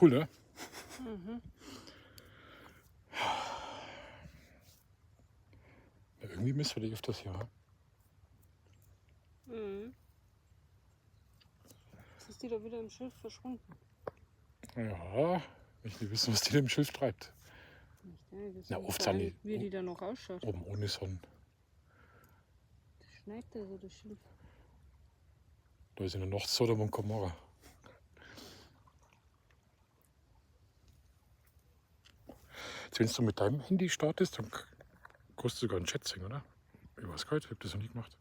Cool, ne? Ja, irgendwie müssen wir die öfters hier haben. Mhm. Jetzt ist die da wieder im Schilf verschwunden. Ja, ich will wissen, was die im Schilf treibt. Nicht, ne? Wir Na, wissen oft vor sind allem, die- wie die da noch ausschaut. Oben ohne Sonne. Das schneit da so, das Schilf. Da ist in der Nacht Sodom und Gomorra. Jetzt, wenn du mit deinem Handy startest, dann kannst du sogar einen Chat sehen, oder? Ich weiß gar nicht, ich habe das noch nie gemacht.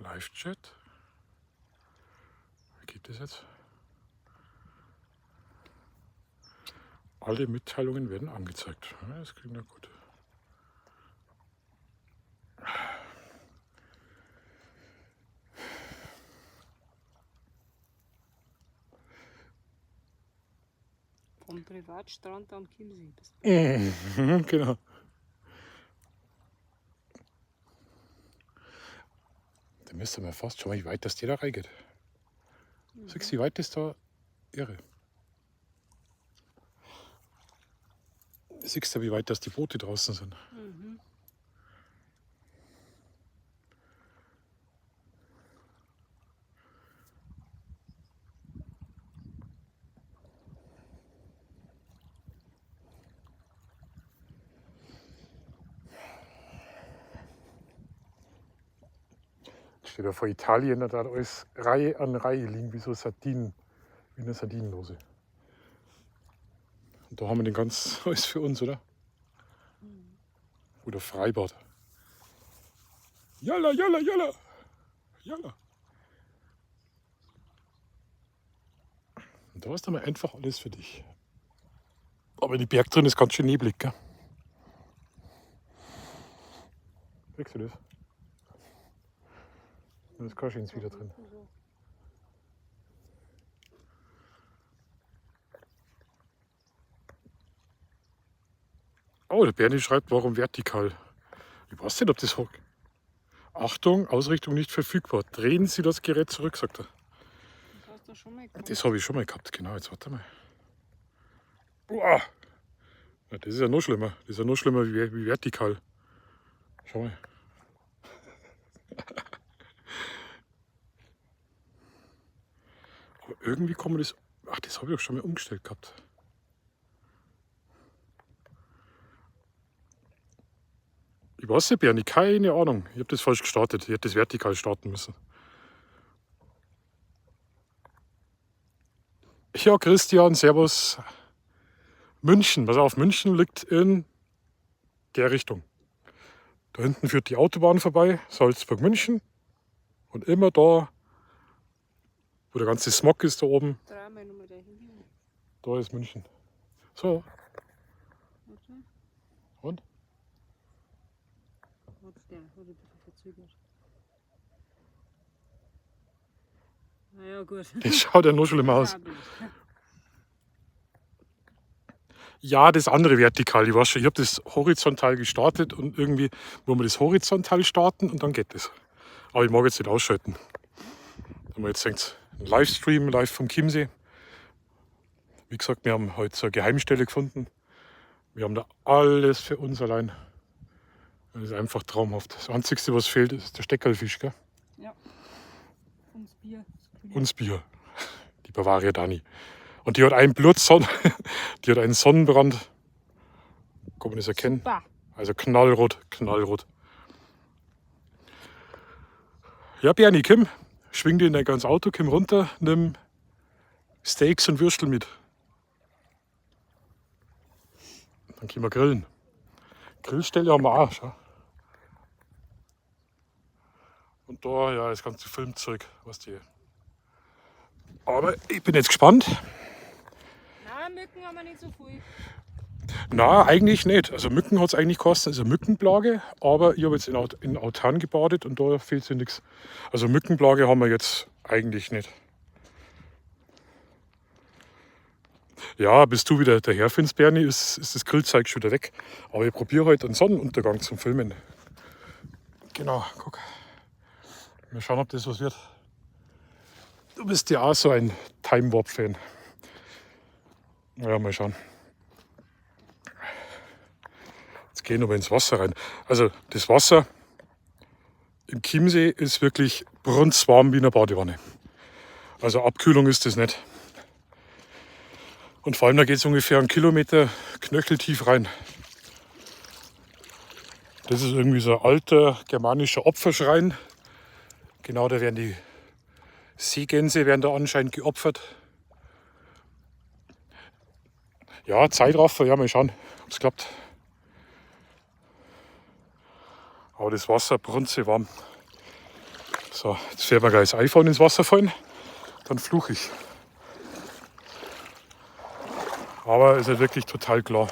Live-Chat? Wie geht das jetzt? Alle Mitteilungen werden angezeigt. Ja, das klingt ja gut. Vom Privatstrand am Chiemsee. Bist du. Genau. Da müsste man fast schauen, wie weit das der da reingeht. Siehst du, wie weit das da irre. Siehst du, wie weit das die Boote draußen sind. Mhm. Steht da vor Italien, da hat alles Reihe an Reihe liegen, wie so Sardinen, wie eine Sardinenlose. Und da haben wir den ganz alles für uns, oder? Oder Freibad. Jalla, jalla, jalla. Jalla. Und da ist dann mal einfach alles für dich. Aber in die Berg drin ist ganz schön neblig, gell? Kriegst du das? Da ist kein schönes wieder drin. So. Oh, der Bernie schreibt, warum vertikal? Ich weiß nicht, ob das hoch. Achtung, Ausrichtung nicht verfügbar. Drehen Sie das Gerät zurück, sagt er. Das hast du schon mal gehabt. Das habe ich schon mal gehabt, genau. Jetzt warte mal. Boah! Na, das ist ja noch schlimmer. Das ist ja noch schlimmer wie vertikal. Schau mal. Aber irgendwie kommen das. Ach, das habe ich auch schon mal umgestellt gehabt. Ich weiß nicht, Bernie, keine Ahnung. Ich habe das falsch gestartet. Ich hätte das vertikal starten müssen. Ja, Christian, Servus. München, pass auf, München liegt in der Richtung. Da hinten führt die Autobahn vorbei, Salzburg-München. Und immer da, wo der ganze Smog ist da oben, Dreh mal nochmal dein Handy um. da ist München. So, Warte. und? Warte, der hat ein bisschen verzögert. Naja, gut. Das schaut ja noch schlimmer aus. Ja, blöd. Ja, das andere vertikal, ich weiß schon, ich habe das horizontal gestartet und irgendwie wollen wir das horizontal starten und dann geht das. Aber ich mag jetzt nicht ausschalten. Wenn man jetzt denkt, ein Livestream, live vom Chiemsee. Wie gesagt, wir haben heute so eine Geheimstelle gefunden. Wir haben da alles für uns allein. Das ist einfach traumhaft. Das Einzige, was fehlt, ist der Steckerlfisch, gell? Ja. Und das Bier. Das Kühle. Und das Bier. Die Bavaria Dani. Und die hat einen Blutson die hat einen Sonnenbrand. Kann man das erkennen? Bah. Also knallrot, knallrot. Ja, Bernie, komm, schwing dich in dein ganzes Auto, komm runter, nimm Steaks und Würstel mit. Dann können wir grillen. Grillstelle haben wir auch, schau. Und da, ja, das ganze Filmzeug, was die. Aber ich bin jetzt gespannt. Nein, Mücken haben wir nicht so viel. Na, eigentlich nicht. Also Mücken hat es eigentlich gekostet, also Mückenplage, aber ich habe jetzt in Autan gebadet und da fehlt sich nichts. Also Mückenplage haben wir jetzt eigentlich nicht. Ja, bis du wieder daherfindest, Bernie, ist das Grillzeug schon wieder weg. Aber ich probiere heute einen Sonnenuntergang zum Filmen. Genau, guck. Mal schauen, ob das was wird. Du bist ja auch so ein Time Warp Fan. Ja, mal schauen. Jetzt gehen wir ins Wasser rein. Also das Wasser im Chiemsee ist wirklich brunzwarm wie in einer Badewanne. Also Abkühlung ist das nicht. Und vor allem, da geht es ungefähr 1 Kilometer knöcheltief rein. Das ist irgendwie so ein alter germanischer Opferschrein. Genau, da werden die Seegänse werden da anscheinend geopfert. Ja, Zeitraffer, ja, mal schauen, ob es klappt. Aber das Wasser brunzewarm. So, jetzt fährt mir gleich das iPhone ins Wasser fallen. Dann fluch ich. Aber es ist halt wirklich total klar.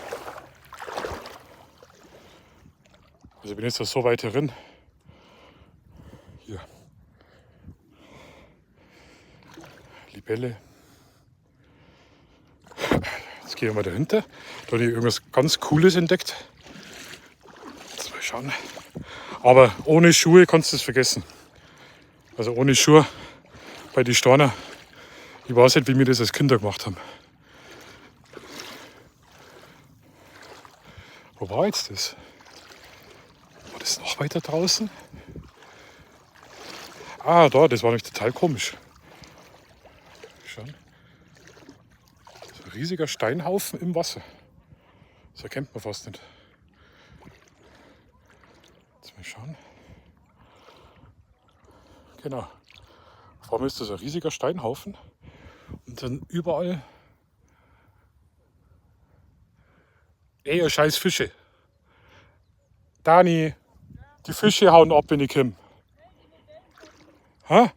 Also ich bin jetzt da so weit herin. Hier. Libelle. Jetzt gehen wir mal dahinter. Da habe ich irgendwas ganz Cooles entdeckt. Jetzt mal schauen. Aber ohne Schuhe kannst du es vergessen. Also ohne Schuhe bei den Steinen. Ich weiß nicht, wie wir das als Kinder gemacht haben. Wo war jetzt das? War das noch weiter draußen? Ah, da, das war nämlich total komisch. Schon. So ein riesiger Steinhaufen im Wasser. Das erkennt man fast nicht. Jetzt mal schauen. Genau. Vor mir ist das ein riesiger Steinhaufen. Und dann überall. Ey, ihr scheiß Fische. Dani, die Fische hauen ab, wenn ich komme. Hä?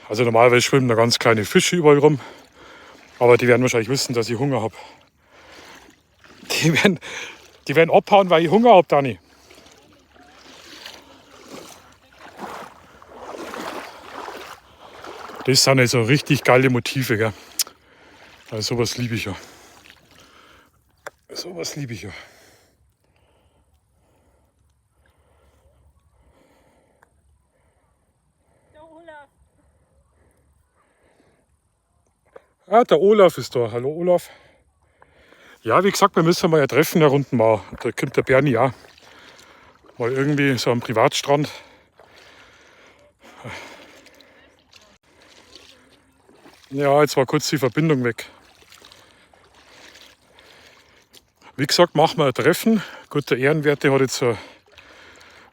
Also normalerweise schwimmen da ganz kleine Fische überall rum. Aber die werden wahrscheinlich wissen, dass ich Hunger hab. Die werden abhauen, weil ich Hunger hab, Dani. Das sind also richtig geile Motive, gell? Also sowas liebe ich ja. Sowas liebe ich ja. Der Olaf. Ah, der Olaf ist da. Hallo Olaf. Ja, wie gesagt, wir müssen mal ja treffen da unten mal. Da kommt der Bernie auch. Mal irgendwie so am Privatstrand. Ja, jetzt war kurz die Verbindung weg. Wie gesagt, machen wir ein Treffen. Gut, der Ehrenwerte hat jetzt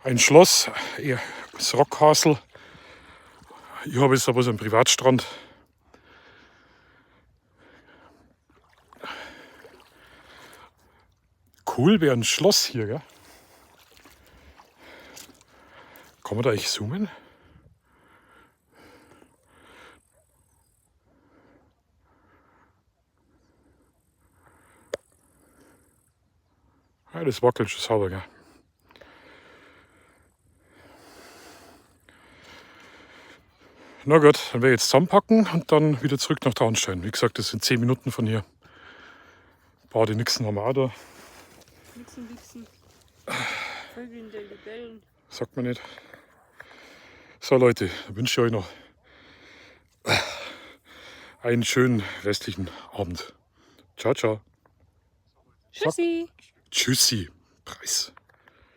ein Schloss, das Rockcastle. Ich habe jetzt aber so einen Privatstrand. Cool wäre ein Schloss hier, gell? Kann man da eigentlich zoomen? Ja, das wackelt schon sauber, gell? Na gut, dann werde ich jetzt zusammenpacken und dann wieder zurück nach Traunstein. Wie gesagt, das sind 10 Minuten von hier. Bade Nixen haben wir auch da. Nixen, Wichsen. Vögel, Libellen. Sagt man nicht. So Leute, dann wünsche ich euch noch einen schönen restlichen Abend. Ciao, ciao. Tschüssi. Tschüssi. Preis.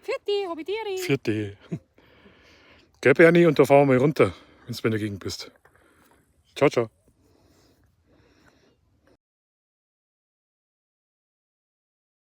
Vierte, Hobbitieri. Vierte. Gell, Bernie? Und da fahren wir mal runter, wenn du in der Gegend bist. Ciao, ciao.